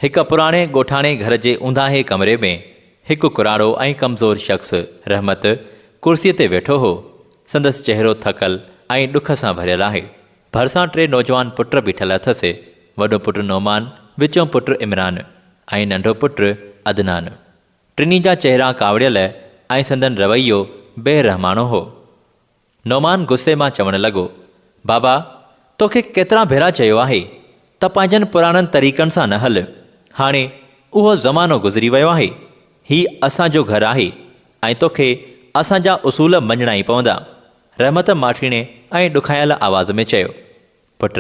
هڪ پراڻي ڳوٺاڻي گهر جي اونداهي ڪمري ۾ هڪ ڪراڙو ۽ ڪمزور شخص رحمت ڪرسيء تي ويٺو هو. سندس چهرو ٿڪل ۽ ڏک سان ڀريل آهي. ڀرسان ٽي نوجوان پٽ بيٺل اٿس، وڏو پٽ نعمان، وچون پٽ عمران ۽ ننڍو پٽ عدنان. ٽنهي جا چهرا ڪاوڙيل ۽ سندن رويو بي رحماڻو هو. نعمان غصي مان چوڻ لڳو، بابا! توکي ڪيترا ڀيرا چيو آهي ته پنهنجن پراڻن طريقن سان نه هل. هاڻي اهو زمانو گذري ويو آهي. هي اسان جو گهر آهي ۽ توکي اسان جا اصول مڃڻا ئي پوندا. رحمت ماٺيڻي ۽ ڏکايل آواز ۾ چيو، پٽ!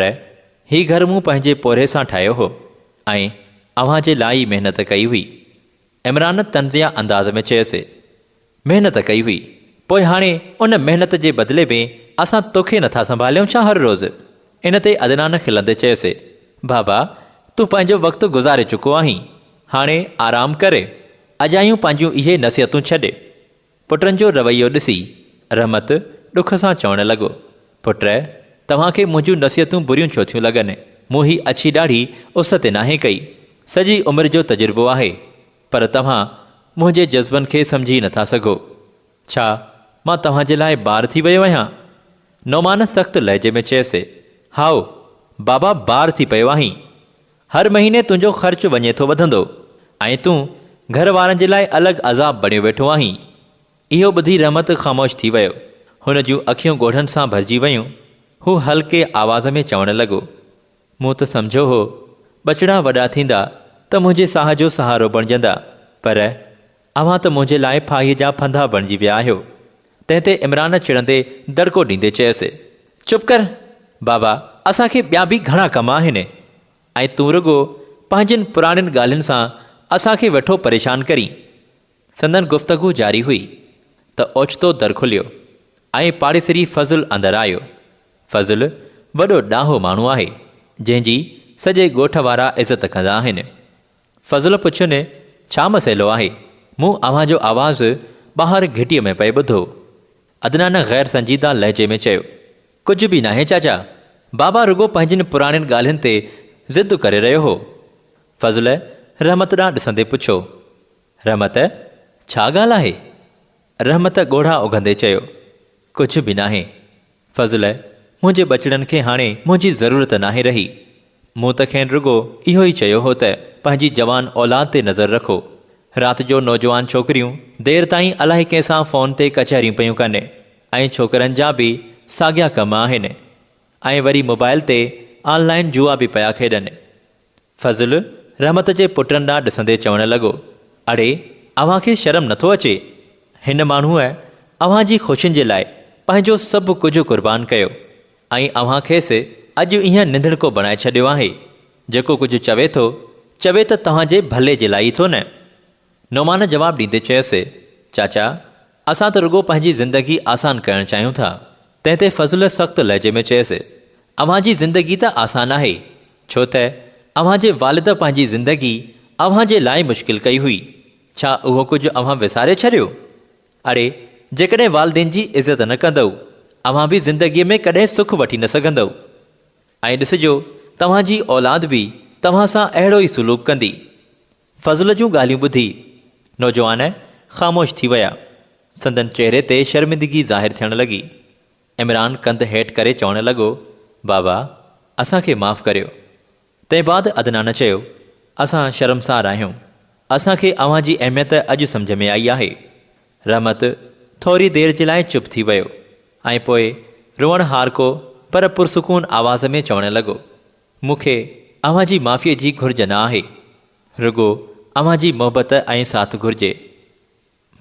هي گهر مون پنهنجي پورهيي سان ٺاهيو هو ۽ اوهان جي لاء ئي محنت ڪئي هئي. عمران طنزيه انداز ۾ چيس، محنت ڪئي هئي، پوء هاڻي ان محنت جي بدلي ۾ اسان توکي نٿا سنڀاليون ڇا هر روز؟ ان تي عدنان کلندي چيس، بابا تون پنهنجو وقت گذاري چڪو آهين، هاڻي آرام ڪر، اجايون پنهنجون اهي نصيحتون ڇڏ. پٽن جو رويو ڏسي رحمت ڏک سان چوڻ لڳو، پٽ توهان کي منهنجون نصيحتون بريون ڇو ٿيون لڳن؟ مون هي اڇي ڏاڙهي اس تي ناهي ڪئي، سڄي عمر جو تجربو آهي، پر توهان منهنجي جذبن کي سمجهي نٿا سگهو. ڇا مان توهان جي لاء بار ٿي ويو آهيان؟ نعمان سخت لهجي ۾ چيس، هائو بابا بار ٿي پيو آهين. هر مهيني تنهنجو خرچ وڃي ٿو وڌندو ۽ تون گهر وارن جي لاء الڳ عذاب بڻيو ويٺو آهين. اهو ٻڌي رحمت خاموش ٿي ويو. هن جون اکيون ڳوڙهن سان ڀرجي ويون. هو هلڪي آواز ۾ چوڻ لڳو، مون ته سمجهيو هو، ٻچڙا وڏا ٿيندا ته منهنجي ساهه جو سهارو بڻجندا، پر اوهان ته منهنجي لاء ڦاهيء جا ڦندا بڻجي ويا آهيو. تنهن تي عمران چڙندي دڙڪو ڏيندي چيس، چپ ڪر بابا، اسان کي ٻيا به گهڻا ڪم آهن ۽ تون رڳو پنهنجين پراڻين ڳالهين سان اسان کي ويٺو پريشان ڪرين. سندن گفتگو جاري هئي ته اوچتو در کليو ۽ پاڙيسري فضل اندر آيو. فضل وڏو ڏاهو ماڻهو آهي، جنهن جي سڄي ڳوٺ وارا عزت ڪندا آهن. فضل پڇين، ڇا مسئلو آهي؟ مون اوهان جو آواز ٻاهر گهٽيء ۾ پئي ٻڌو. عدنان غير سنجيده لهجي ۾ چيو، ڪجهه به ناهي چاچا، بابا رڳو پنهنجين پراڻين ڳالهين تي ضد ڪري رهيو هو. فضل رحمت ڏانهن ڏسندي پڇيو، رحمت، ڇا ڳالهه آهي؟ رحمت ڳوڙها اگهندي چيو، ڪجهه به ناهي. فضل، منهنجي ٻچڙن کي هاڻي منهنجي ضرورت ناهي رهي. مون ته کين رڳو اهو ئي چيو هو ته پنهنجي جوان اولاد تي نظر رکو. رات جو نوجوان ڇوڪريون دير تائين الائي ڪنهن سان فون تي ڪچهريون پيون ڪن ۽ ڇوڪرن جا به ساڳيا ڪم آهن ۽ وري موبائل تي آن لائين جوا به پيا کيڏن. فضل رحمت جي پٽن ڏانهن ڏسندي چوڻ لڳو، اڙي اوهان کي شرم نٿو اچي؟ هن ماڻهوء اوهان جي خوشين جي لاء پنهنجو سڀ ڪجهه قربان ڪيو ۽ اوهان کيس اڄ ايئن نڌڻڪو بڻائي ڇڏيو آهي. جيڪو ڪجهه چوي ٿو، چوي ته توهان جي ڀلي جي لاء ئي ٿو نه؟ نعمان جواب ڏيندي چيس، چاچا، اسان ته رڳو پنهنجي زندگي آسان ڪرڻ چاهيون ٿا. تنهن تي فضل سخت لهجي ۾ چيس، اوهان جي زندگي ته آسان آهي، ڇو ته اوهان جي والد پنهنجي زندگي اوهان جي لاء مشڪل ڪئي هئي. ڇا اهو ڪجهه اوهان وساري ڇڏيو؟ اڙي، جيڪڏهن والدين جي عزت نه ڪندؤ، اوهان به زندگيء ۾ ڪڏهن سک وٺي نه سگهندؤ. ۽ ڏسجو، توهان جي اولاد به توهان سان اهڙو ئي سلوڪ ڪندي. فضل جون ڳالهيون ٻڌي نوجوان خاموش ٿي ويا. سندن چهري تي شرمندگي ظاهر ٿيڻ لڳي. عمران ڪنڌ هيٺ ڪري چوڻ لڳو، بابا، اسان کي معاف ڪريو. تنهن بعد عدنان چيو، اسان شرمسار آهيون. اسان کي اوهان جي اهميت اڄ سمجهه ۾ آئي آهي. رحمت ٿوري دير جي لاء چپ ٿي ويو ۽ پوء روئڻ هارڪو پر پرسڪون آواز ۾ چوڻ لڳو، مون کي اوهان جي معافيء جي گهرج نه آهي. رڳو اوهان جي محبت ۽ ساٿ گهرجي.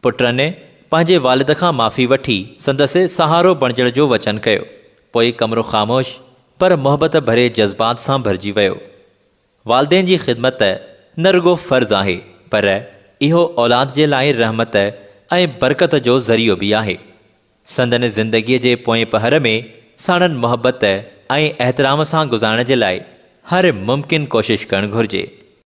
پٽن پنهنجي والد کان معافي وٺي سندس سهارو بڻجڻ جو وچن ڪيو. پوء ڪمرو خاموش پر محبت ڀري جذبات سان ڀرجي ويو. والدين جي خدمت نه رڳو فرض آهي پر اهو اولاد جي لاء رحمت ۽ برڪت جو ذريعو به آهي. سندن زندگيء جي پوئين پهر ۾ ساڻن محبت ۽ احترام سان گذارڻ جي لاء هر ممڪن ڪوشش ڪرڻ گهرجي.